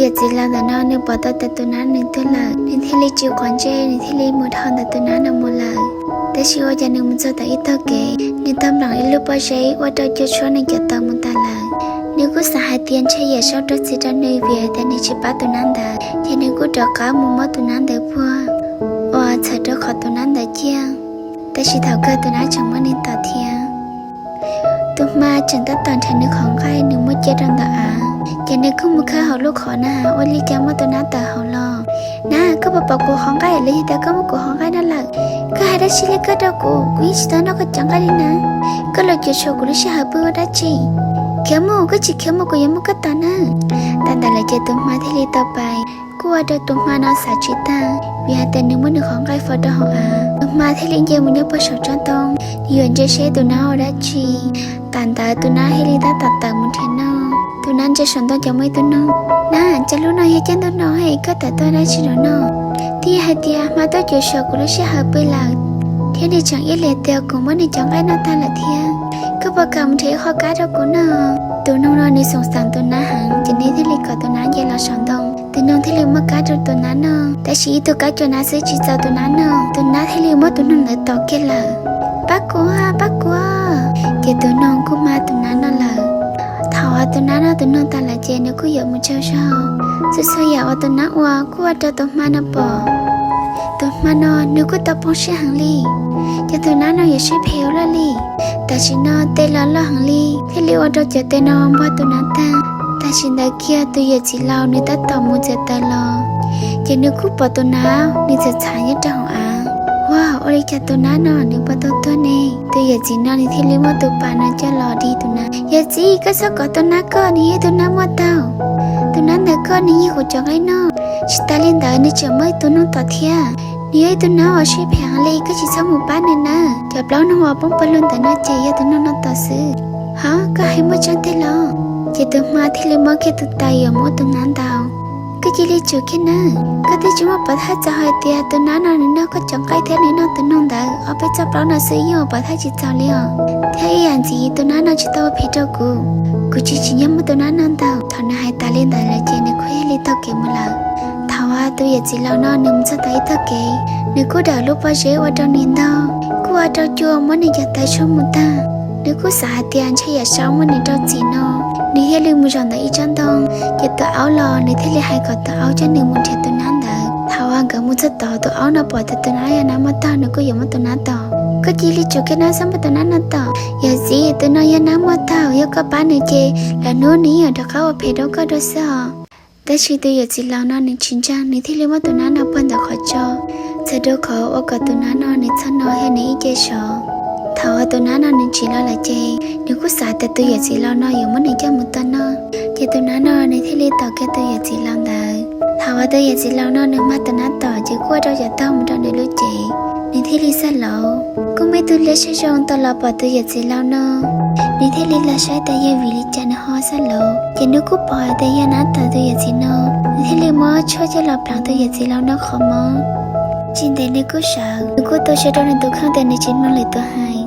Yawm txiv laus ntawm no nws pom tau tias tus nab nws tuag lawm, nws thiaj li tsis quav ntsej, nws thiaj li mus dhau ntawm tus nab no mus lawm. Tab sis ua cas nws mus txog tau ib tog kev, nws tau nplees ib lub pob zeb ua rau cua tshuab nws cov taw mus tas lawm. Nws kuj xav hais tias ntshe Yawm Saub rau txim rau nws vim hais tias nws tsis pab tus nab ntawd, ces nws kuj rov qab mus muab tus nab ntawd puag uas txhawm rau qhov tus nab ntawd ciaj. Tab sis thaum kawg tus nab tseem muab nws tom thiab. Tus hma tseem tab tom nrhiav nws qhov nqaij nws muab cia rau ntawm av, ces nws kuj mus khawb hauv lub qhov na, ua li cas muab tus nab tawm hauv los. Nab, koj puas pom kuv qhov nqaij los yog tias koj muab kuv qhov nqaij no lawm? Koj hais dab tsi li koj rau kuv, kuv yeej tsis tau noj koj cov nqaij li na. Koj los cuam tshuam kuv lub sij hawm pw ua dab tsi? Khiav mus, koj tsis khiav mus kuv yuav muab koj tom na. Tag ntawd lawm ces tus hma thiaj li tau pais, kuj ua rau tus hma no xav tsis tag vim hais tias nws muab nws qhov nqaij faus rau hauv av. Tus hma thiaj li nce mus nyob puag saum tsob ntoo, nws yuav ntsia seb tus nab ua dab tsi. Thaum ntawd tus nab thiaj li tab tom tawm mus nrhiav noj. Tus nab ntsia saum ntoo ces muaj ib tug noog. Nab, cas lub no yog caij ntuj no es koj tawm tuaj dab tsi los no? Twb yog hais tias hma tuaj cuam tshuam kuv lub sij hawm pw lawm, thiab nws tseem ib liam tias kuv muab nws cov nqaij noj tag lawm thiab. Koj puas kam mus nrhiav ib qho kab rau kuv noj? Tus noog no nws xav txog tus nab heev ces nws thiaj li kom tus nab nce los saum ntoo. Tus noog thiaj li muab kab rau tus nab noj, tab sis ib tug kab cua nab xwb tsis txaus tus nab noj. Tus nab thiaj li muab tus noog ntawd tom kiag lawm. Pab kuv, pab kuv! Ces tus noog kuj hma tus nab noj lawm. Thaum uas tus nab noj tus noog tas lawm ces nws kuj yuav mus tsaug zog. Txhua txhua yam uas tus nab ua kuj ua rau tus hma no pom. Tus hma no nws kuj tau poob siab heev li, ces tus nab no yuav siab phem ua luaj li. Tam sim no tej los loj heev li thiaj li ua rau cov tes no npog tus nab tag. Tam sim ntawd kiag tus yawm txiv laus nws tab tom mus txiav taws los, ces nws kuj pom tus nab nws txawm txhav nyob rau hauv av. Ua, ua li cas tus nab no nws puas tau tuag ne? Tus yawm txiv no nws thiaj li muab tus pas no coj los dig tus nab. Yawm txiv, koj txhob kov tus nab koj, nws yog ib tug nab muaj taug. Tus nab ntawd koj nws yig kuv cov nqaij noj. Tsis tas li ntawd nws tseem muab tus noog tom thiab. Nws yog ib tug nab uas siab phem heev li, koj tsis txhob mus pab nws na. Cov plaub noog uas poob pawg lug ntawd no ces yog tus noog no tom xwb. Hov, koj hais muaj tseeb tiag los? Ces tus hma thiaj li muab kiag tus taws yuav muab tus nab ntaus. Koj cia li tsum kiag nawb, koj twb tsis muaj pov thawj txog hais tias tus nab no nws noj koj cov nqaij thiab nws noj tus noog ntawd, ob peb txoj plaub no xwb yeej ua pov thawj tsis txaus li os. Thiab ib yam ntxiv tus nab no tsis tau ua phem rau kuv, kuv tsis tsim nyog muab tus nab no ntaus. Thaum nws hais tas li ntawd lawm ces nws kuj thiaj li taug kev mus lawm. Thaum uas tus yawm txiv laus no nws mus txog tau ib tog kev, nws kuj dawm lub pob zeb ua rau nws ntog, kuj ua rau cua muab nws cov taw tshuab mus tag. Nws kuj xav hais tias ntshe Yawm Saub muab nws rau txim no, nws thiaj li mus zaum ntawm ib tsob ntoo, ces tus aub los nws thiaj li hais kom tus aub coj nws mus nrhiav tus nab ntawd. Thaum uas nkawd mus txog tod tus aub no pom tias tus nab yog nab muaj taug nws kuj yuav muab tus nab tom. Koj cia li tsum kiag nawb, txhob muab tus nab no tom. Yawm txiv, tus no yog nab muaj taug, yog koj pab nws ces lwm hnub nws yeej yuav rov qab ua phem rau koj dua xwb os. Tab sis tus yawm txiv laus no nws tsis ntseeg, nws thiaj li muab tus nab no puag ntawm qhov tso, txhawm rau qhov ua kom tus nab no nws txhob no thiab nws ib ce sov. Thaum uas tus nab no nws tsim los lawm ces nws kuj xav tias tus yawm txiv laus no yuav muab nws coj mus tom noj, ces tus nab no nws thiaj li tom kiag tus yawm txiv laus ntawd. Thaum uas tus yawm txiv laus no nws hma tus nab tom ces kuj ua rau cov taug mus rau nws lub cev, nws thiaj li xav laus. Kuj muaj ib tug liab siab zoo tau los pom tus yawm txiv laus no, nws thiaj li los saib tias yog vim li cas nws ho xav laus. Ces nws kuj pom hais tias yog nab tom tus yawm txiv no, nws thiaj li muab tshuaj coj los pleev tus yawm txiv laus no qhov mob. Tsis ntev nws kuj sawv, nws kuj tu siab rau nws tus kheej tias nws tsis mloog lwm tus hais.